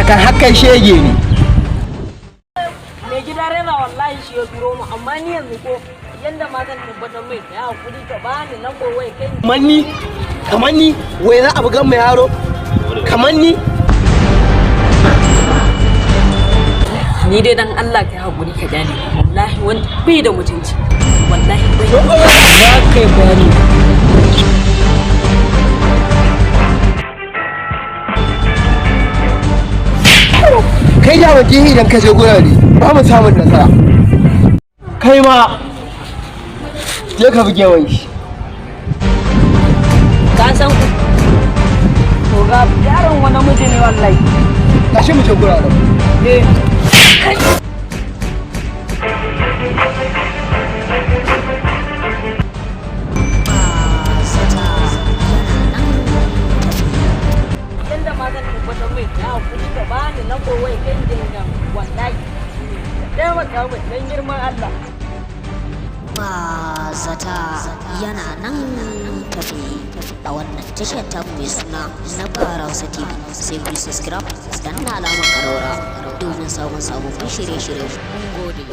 Kan hakan shege ne. Mai gida, Reza wallahi shi ya turo mu, amma ni yanzu ko yanda ma zan tabbatar mai ya hakuri ka bani lambar wai kai. Kamar ni, kamar ni, wai za a bugan mai yaro kamar ni? Ni dai dan Allah ka hakuri ka gane, wallahi wani bai da mutunci, wallahi bai Za ka yi bayani. Kai da waje idan ka je gurare ba mu samun nasara. Kai ma je ka buge wai shi. Ka san ku to ga yaron wani miji ne wallahi. Tashi mu je guraren. Eh. Yanda ma zan tabbatar mai ya hakuri ka bani lambar wai kai dinga, wallahi taimaka min dan girman Allah. Ba zata yana nan tafe a wannan tashar tamu mai suna na Bara Hausa TV. Sai ku subscribe, dan na alamar karora domin samun sababbin shirye-shirye. Mun gode.